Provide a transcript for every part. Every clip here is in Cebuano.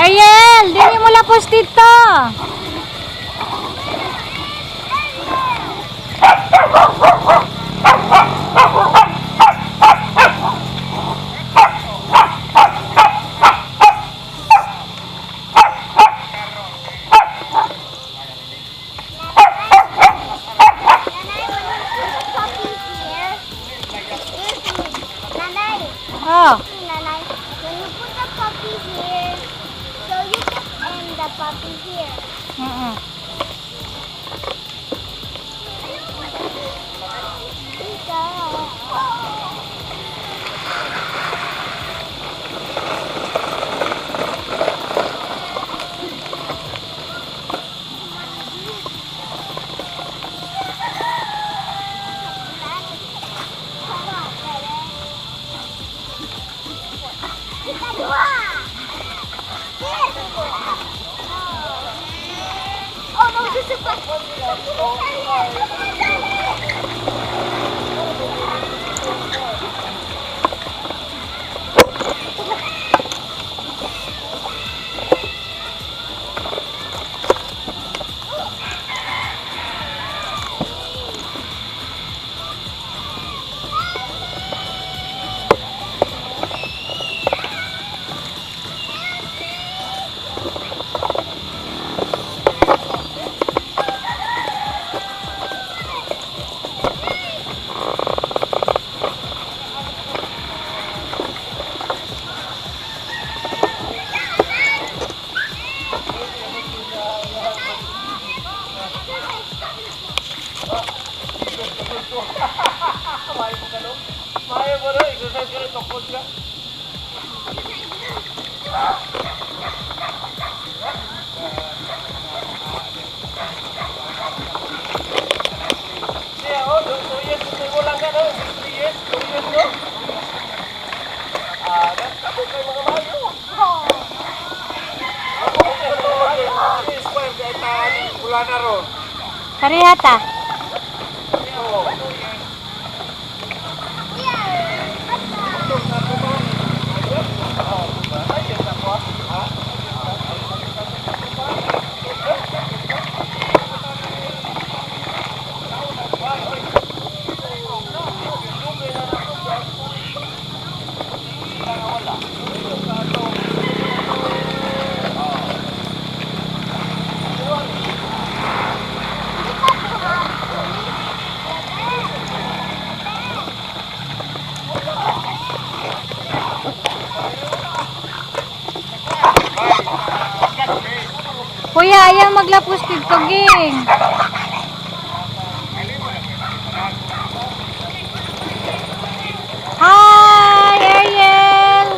Ariel, dili mo lapos dito. Nanay, when you put the puppy here, excuse me, Nanay, Oh, Nanay, when you put the puppy here, so you can end the puppy here. Ika. Oh no, this is Maayo mo rin, exercise ka rin, tukod ka. Siya, oh, 2 years, 2 lang ka, no? 3 years, 2 years, no? Ah, nagtabo kay mga maayo. Ako, ito, inspire kay tan, wala na ron. Parehata. Oo. Kuya, ayaw maglapos dito, ging. Hi, Ariel!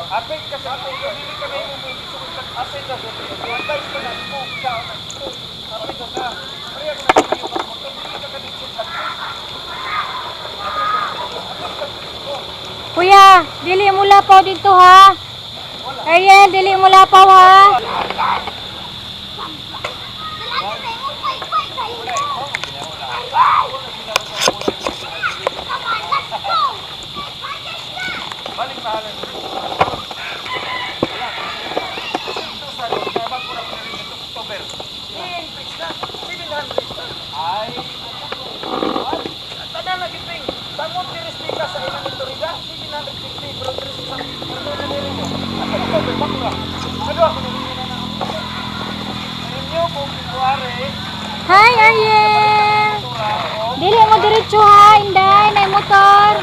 Apit ka sa ato, dili ka na imong apit ka sa advice ko na mo ka apit ka sa pareha ka na iyo ka motor dili ka kadikit ka. Kuya, dili mo lapaw dito ha. Ariel, dili mo lapaw ha. Come on, let's go! Balik bahala ni. Wala. Ito sa kaya bago na pinili ito October. Eh, fix na. Hi, Ariel! Dili mo diretso ha, Inday, na motor.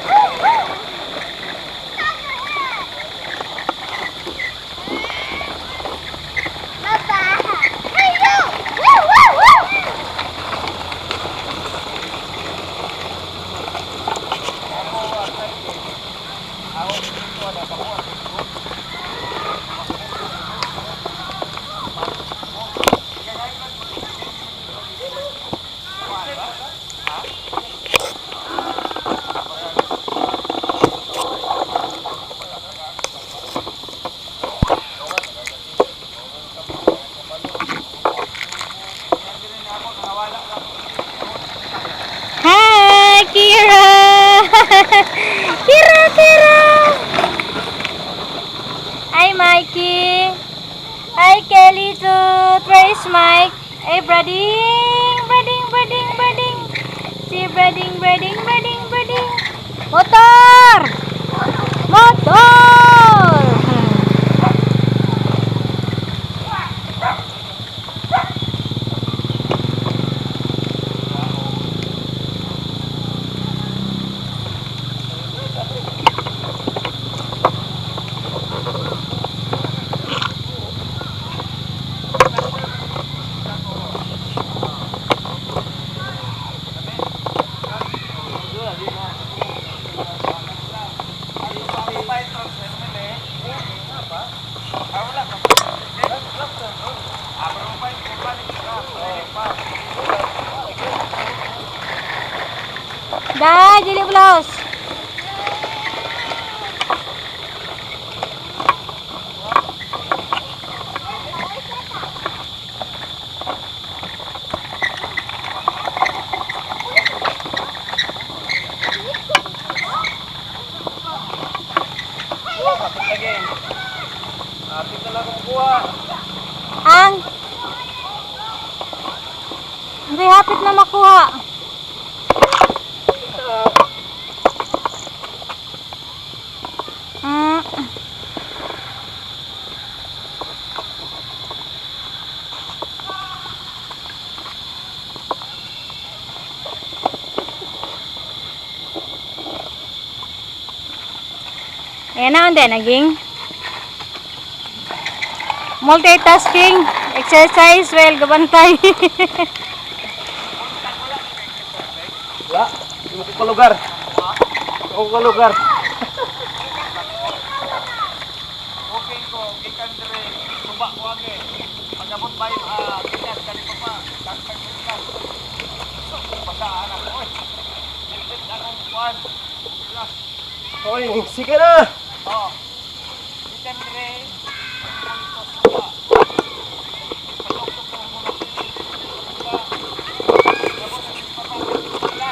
Hey, you! Come on, you! Papa! Hey, you! Woo, woo, woo! Hi, Kira! Kira, Kira! Hi, Mikey! Hi, Kelly too! Where is Mike? Hey, Brading! Brading, Brading, Brading! Si Brading, Brading, Brading, Brading! Motor! Motor! Dai, dili blouse. Apit na lang akong kuha. Ang hindi hapit na makuha. Ayan na, hindi. Naging multitasking, exercise, well, gabantay. Wala. Hindi mo ko kalugar. Hindi ko kalugar. Okay ko, gikan dire, suba ko age. Pagabot ba yung gikas kani pa pa, dagdag gikas. So, basaan ako oy. Lilit akong kuan. Hoy, sige na. Oh. Gikan dire, punto suba. Patuktok ko muna. Suba. Gabot ang papa. Wala.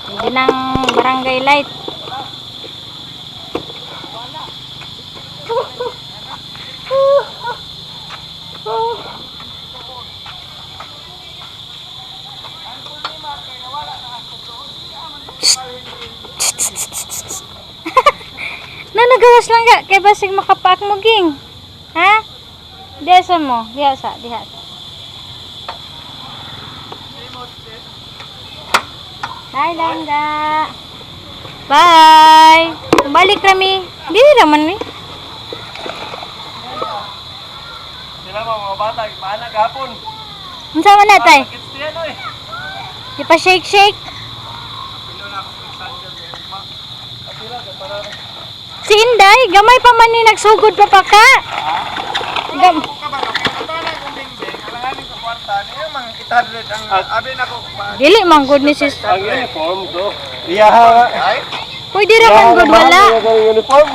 Hindi ng barangay light. Na. Gawas lang ga kay basig makapaak mo ging. Ha? Diha sa mo, diha sa, diha sa. Bye, Langga. Bye. Balik kami. Di raman mi. Sila mga bata, paana gahapon. Unsa man na tay? Kids diyan oy. Di pa shake shake. Pilo na ako sa sandal eh. Apila ka para Si Inday, gamay pa man ni nagsugod pa pa ka. Gam ka ba kay bata kung dingding, alanganin ko kwarta niya mang 800 ang abi nako. Dili man good ni sis. Ang uniform to. Iya. Ay, Pwede ra man good wala. Ang uniform.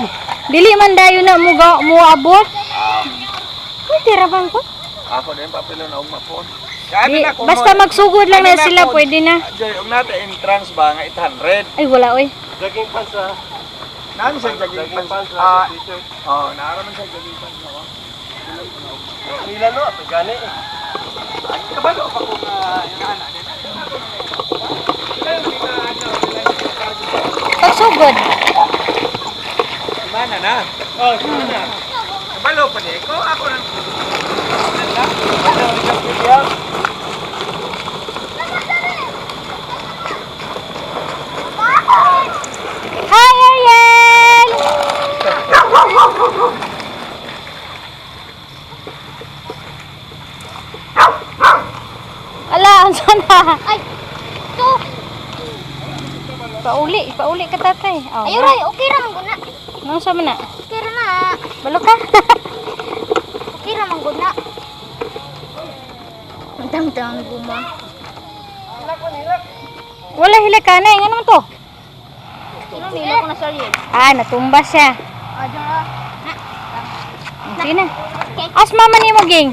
Dili man dayon na mo ga mo abot. Pwede ra man ko. Ako din papilo na ugma po. Di, basta magsugod lang na sila pwede na. Joy, ug nata entrance ba nga 800. Ay wala oy. Jogging pants ah. Naan siya jogging Jogging pants. pants Ah, ah. T-shirt. oh, naara man siya jogging pants no. Pila no, ato gani. Ay, kabalo pa ko nga yung ana din. Sila yung kita ano, sila yung kita. Pagsugod. Mana na? Oh, sige na. Kabalo pa ni ko ako nang Ano ang video? Hi Ariel! Ala, ang sana. Ay, to. Pauli, pauli ka tatay. Oh, Ayo ray, okay ra man guna. Nang sa man na? Okay ra na. Balo ka. Okay ra man guna. Ang tang guma. Wala hila ka na, nga naman to. Sino nila ko na sorry. Ah, natumba siya. Ah, dyan. Na. Sige na. Okay. As mama ni mo ging.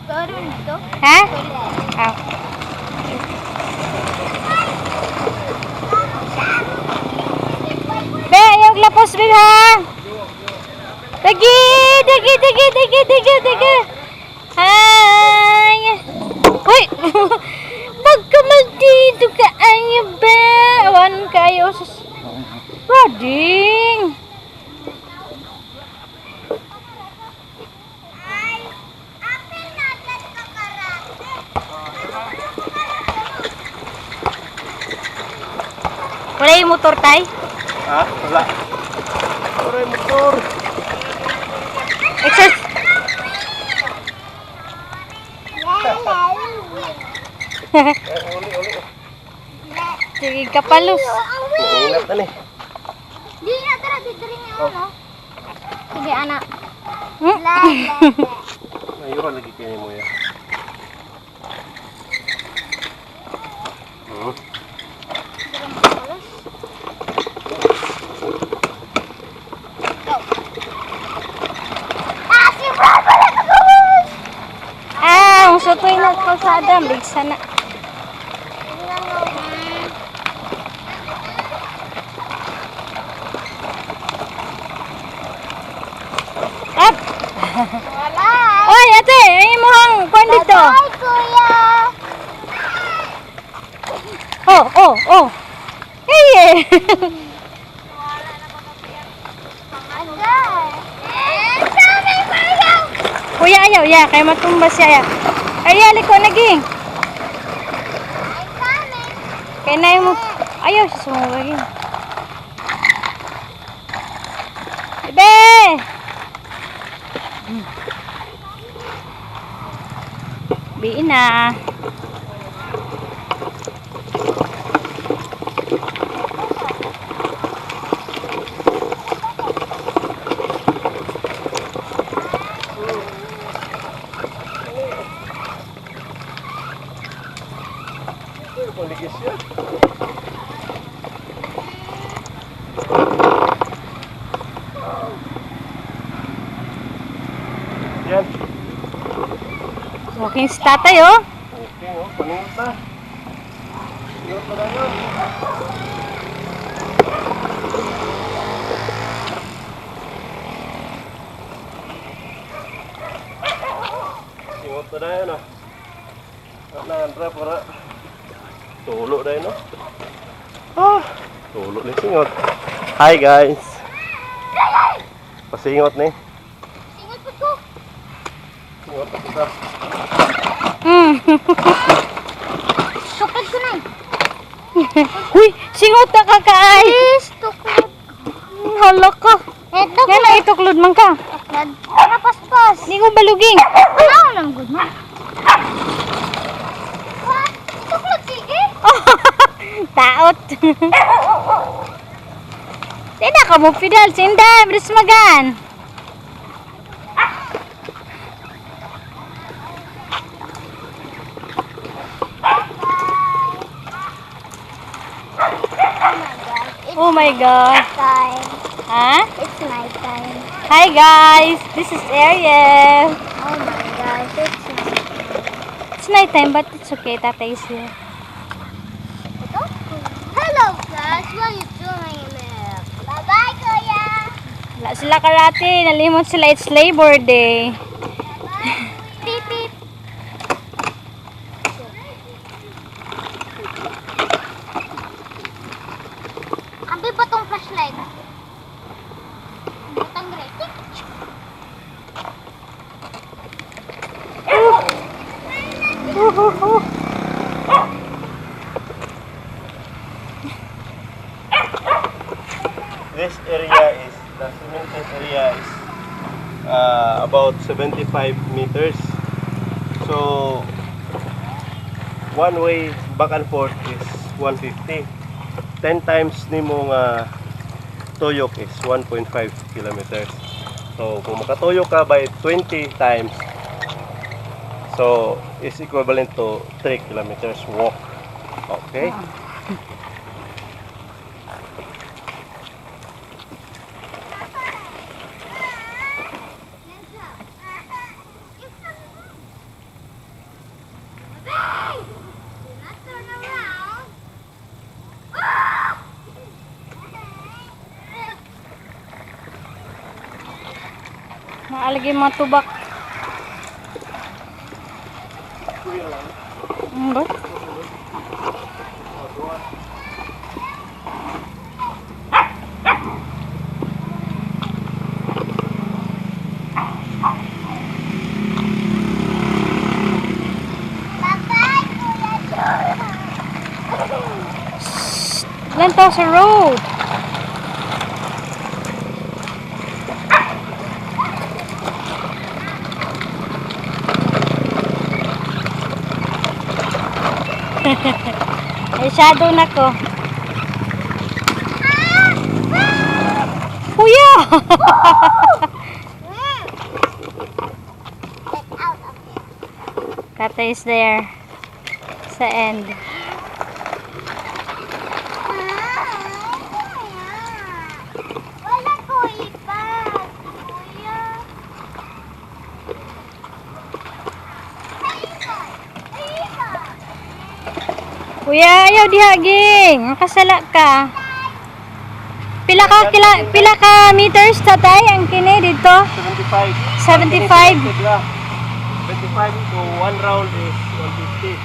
Sorry dito. Ha? Ah. Be, ayaw lapos, be, ha? Dagi, dagi, dagi, dagi, dagi, dagi. Hi! Uy! Pagkamaldito ka, ay ba? Awan kayo. Sus. Bading! Ay, apil natin kakarate. Wala yung motor, tay? Ha? Wala. Wala yung motor. Exercise. Uli, uli. Sige, kapalos. Ingat na ni. Di na tara dito rin yung ano. Sige anak. Hmm? La la. Ayun lagi kini mo ya. Ah, si Brad wala ka gawas. Ah, ang sutoy na kalsada. Bigsa na. Up! Wala. Oy, ate! Ay mo ang kuwan dito. Bye, kuya. Oh. Hey! eh. Agay. Sabi kuya. Kuya, ayaw, ya. Kaya matumba siya, ya. Ay, aliko naging. I'm coming. Kaya na mo. Ayaw siya sumubagin. Bebe! Biin na. Paligis siya. Yan. Walking si tatay, oh. Okay, oh, panunod na. Panunod na yun. Singot na yun, ah. Wala, Andra, para tulo na yun, oh. Ah, tulo na yung singot. Hi, guys. Pasingot ni. Singot po ko. Singot pa sa. Tuklod ko na eh. Uy, singot na ka kaay. Please, tuklod. Hala ka. Eh, Nga tuklod. na ituklod man ka. Tuklod. Para paspas. Hindi ko baluging. Wala ko lang good man. What? Tuklod, sige. Taot. Di na ka mo pidal. Sinda, bilis magan. Oh my gosh. Oh my It's God. time. Ha? It's night time. Hi guys, this is Ariel. Oh my gosh, it's night. It's night time, but it's okay. Tatay is here. Ito? Hello guys, what are you doing in there? Bye-bye, Kuya! Wala sila karate. Nalimot sila. It's Labor Day. Bye-bye, Beep, beep. Ambil ba tong flashlight? Butang gray. This area is, the cemented area is about 75 meters. So, one way back and forth is 150. 10 times nimo nga tuyok is 1.5 kilometers. So, kung makatuyok ka by 20 times, so is equivalent to 3 kilometers walk. Okay? Do not turn around. Maalagay mga tubak. Ano ba? Bye-bye, Kuya Jordan. Lantaw sa road. Ay, shadow na ko. Kuya! Get out of here. Tatay is there. Sa end. Ah, kuya. Wala ko iba. Kuya. Ay, iba. Kuya, ayaw dihaging. Makasala ka. Pila ka meters tatay ang kini dito? 75. 75. 75 so one round is 150.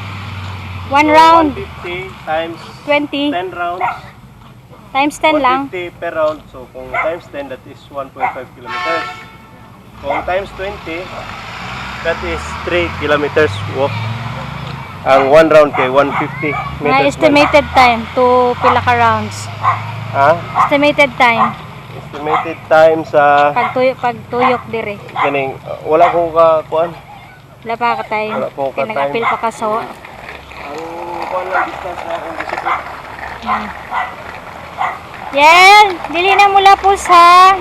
One So, round, 150 times 20 10 rounds. times 10 lang. 150 per round. So kung times 10, that is 1.5 kilometers. Kung times 20, that is 3 kilometers walk. Ang one round kay 150 Mga meters. estimated time to pila ka rounds. Ha? Estimated time Estimated time sa pagtuyok dire. ganing wala ko ka kuan. Wala pa ka time. Wala pa ka Kay nag-appeal time. pa ka sa Ang kuan lang distance na akong gisukot. Yan, dili na mula po sa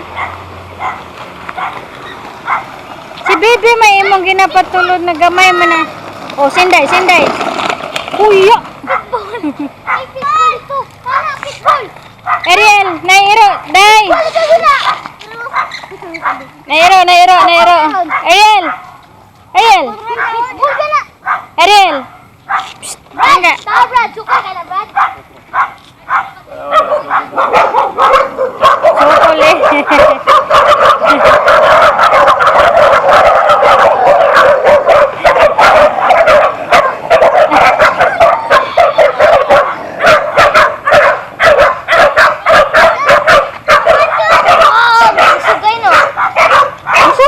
Si Bibi may imong ginapatulod na gamay man na. Oh, sinday, sinday. Kuya. Ay, pitbull ito. Tara, pitbull. Ariel, nairo, day. Ito na. Nairo, nairo, nairo. Ariel. Ariel. Pitbull ka na. Ariel. Psst, Brad, angga. tao Brad. Suka ka na, Brad. Sukol eh. Oh, sugay no.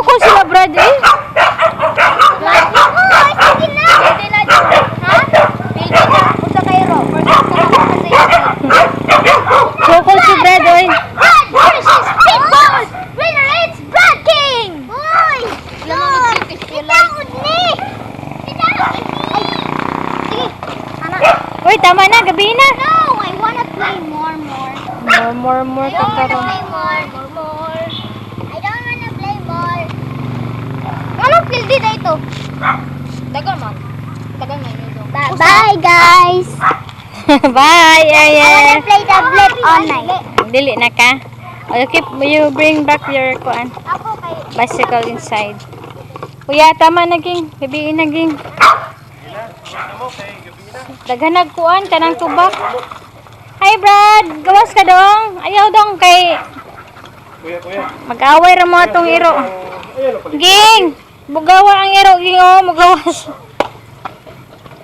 Sukol sila, Brad, eh. Uy, sige na. Pwede na dyan. Ha? Pwede na. Unsa kay ro? Sukol si Brad, oy. Brad versus Pitbull! Winner is Brad King! Uy! Itaod ni! Itaod! Ay! Sige! Anak! Uy, tama na, gabi na. No! I wanna play more, more. More, more, more I don't wanna kakaroon. play more. More, more. I don't wanna play more. Anong pildi na ito? Tagal man. Tagal man yun. Bye, guys! Bye, I Ariel. wanna play the blip all night. Dili na ka. Oh, you keep, you bring back your kuan, Ako kay... bicycle inside. Kuya, tama na ging. Gabi na ging. Daghanag kuan kanang tubak. Hi Brad, gawas ka dong. Ayaw dong kay Kuya, kuya. mag-away ra mo atong iro. Ayan, o, palit. Ging, bugawa ang iro ging oh, mugawas.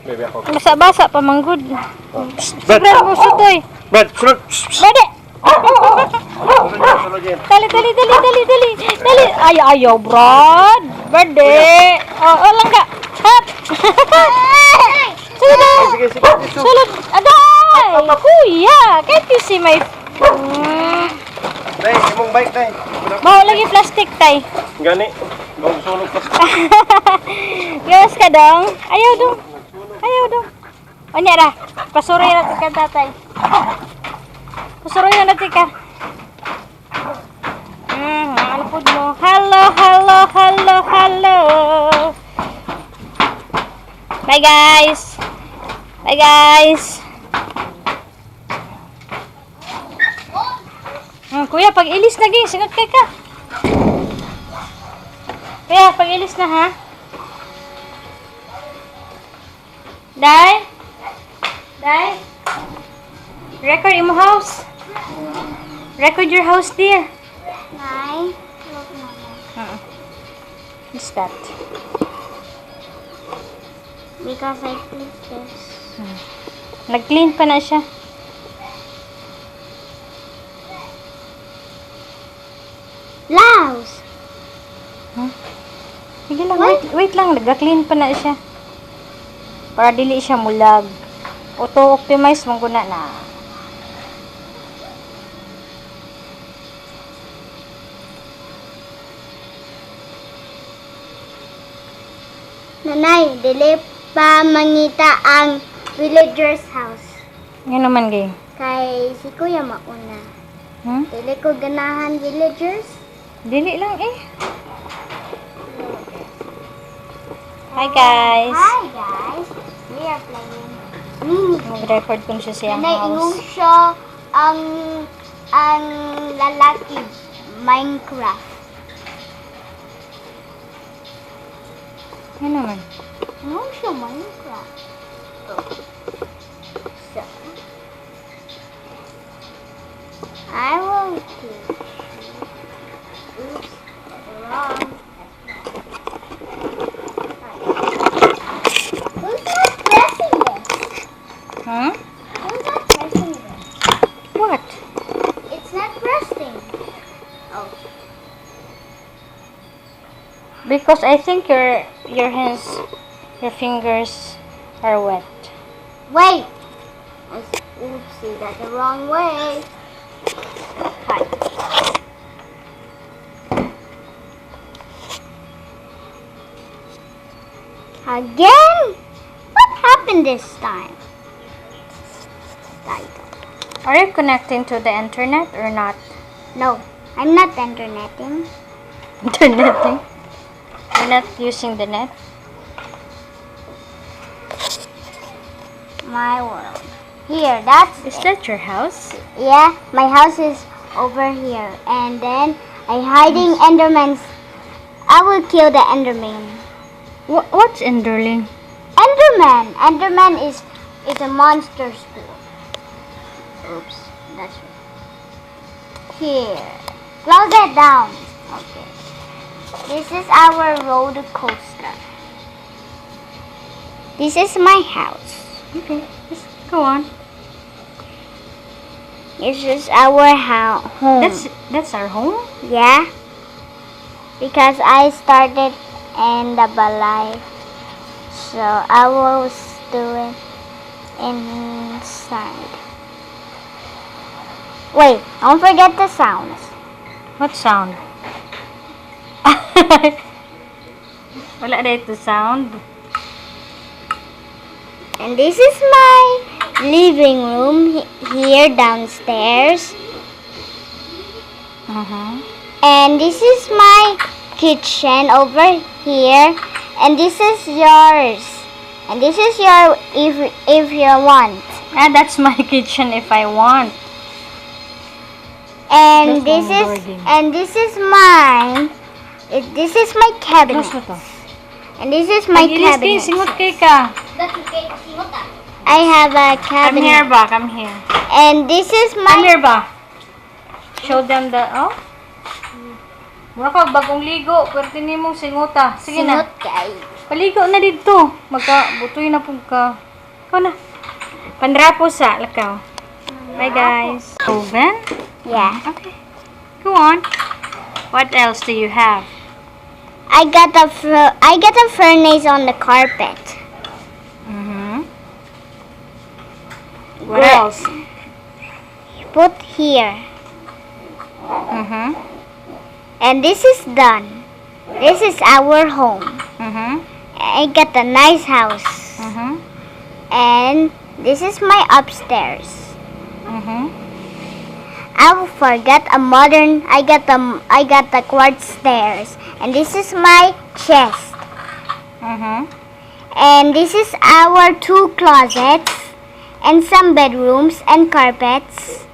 Bebe ako. Basa-basa pa manggod. Brad! Brad, mo sutoy. Brad, sulod! Brad. Eh. Sulod yan, sulod yan. Dali, dali, dali, dali, dali. Dali. Ay, ayaw, Brad. Brad, eh. Oh, oh, lang ka. Hop. Sulod. Sige, sige. Dito. Sulod. Aday! Kuya, can't you see my... Day, imong bike, day. Mao lagi plastic, tay. Gani. Bang sulod pa. Gawas ka dong. Ayaw dong. Ayaw dong. Unya ra. Pasuroy ra tika tatay. Pasuroy na tika. Ano po mo? Hello, hello, hello, hello. Bye guys. Bye guys. Kuya, pag ilis na ging, singot kay ka. Kuya, pag ilis na ha. Day? Day? Record imo house. Record your house, dear. Nay, look, Mama. What's that? Because I click this. Nag-clean pa na siya. Laos! Sige lang, wait, wait lang. Nag-clean pa na siya. Para dili siya mulag. Auto-optimize mong guna na. Nanay, dili pa mangita ang villager's house. Nga naman, gay. Kay si Kuya mauna. Hmm? Dili ko ganahan villagers. Dili lang eh. Hi guys. Hi guys! We are playing mini. Mag-record ko siya sa iyang Nanay, ingon house. siya ang lalaki Minecraft. Nga naman. Ingon siya Minecraft. Oh. So, I will teach you. Oops, that's wrong. Who's not pressing this? Hmm? Who's not pressing this? What? It's not pressing. Oh. Because I think your hands, your fingers are wet. Wait! Oopsie, that's the wrong way. Hi. Again? What happened this time? Title. Are you connecting to the internet or not? No, I'm not interneting. Internet eh? You're not using the net? My world. Here, that's Is it. that your house? Yeah, my house is over here. And then I hiding Endermans. I will kill the Enderman. What's Enderling? Enderman. Enderman is a monster school. Oops, that's right. Here. Close it down. Okay. This is our roller coaster. This is my house. Okay, just go on. This is our home. That's our home? Yeah. Because I started in the balay. So I will do it inside. Wait, don't forget the sounds. What sound? Wala na ito sound. And this is my living room here downstairs. And this is my kitchen over here. And this is yours. And this is your if you want. Ah, that's my kitchen if I want. And Close this mo ang door is din. And this is mine. This is my cabinet. Close mo to. And this is my Pag-ilis kay, cabinet. Singot kay ka. I have a Come here cabinet. Ba, come here. And this is Come my here ba? Show them the, oh. Mura ka, bagong ligo. Pwerte nimong singuta. Sige na. Singot kay. Paligo na dito. Magka, butoy na pug ka. Ikaw na. Panrapo sa, lakaw. Bye, guys. Oven? Yeah. Okay. Go on. What else do you have? I got a furnace on the carpet. What Great. Else? Put here. And this is done. This is our home. I got a nice house. And this is my upstairs. I will forget a modern I got the quartz stairs. And this is my chest. And this is our two closets and some bedrooms and carpets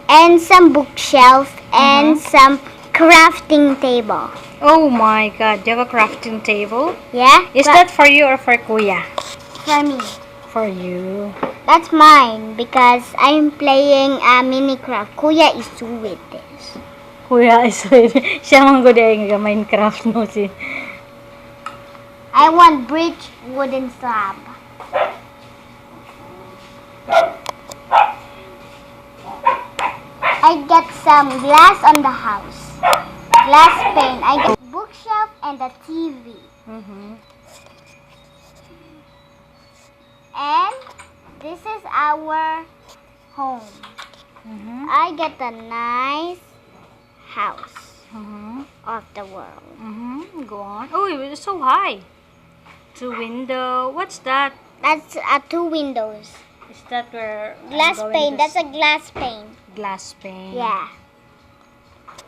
and some bookshelf and some crafting table. Oh my God, do you have a crafting table? Yeah? Is But that for you or for Kuya? For me. For you. That's mine because I'm playing a Minecraft. Kuya is with this. Kuya is with. Siya man gud ay nga Minecraft no si. I want bridge wooden slab. I get some glass on the house. Glass pane. I get bookshelf and a TV. And this is our home. I get a nice house of the world. Go on. Oh, it's so high. Two window. What's that? That's two windows. Is that where I'm Glass going pane. to That's a glass pane. Glass pane. Yeah.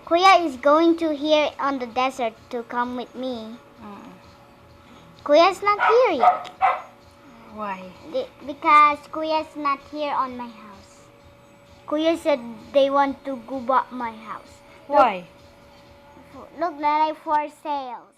Kuya is going to here on the desert to come with me. Kuya's not here yet. Why? Because Kuya's not here on my house. Kuya said they want to go back my house. Why? Look, nanay for sales.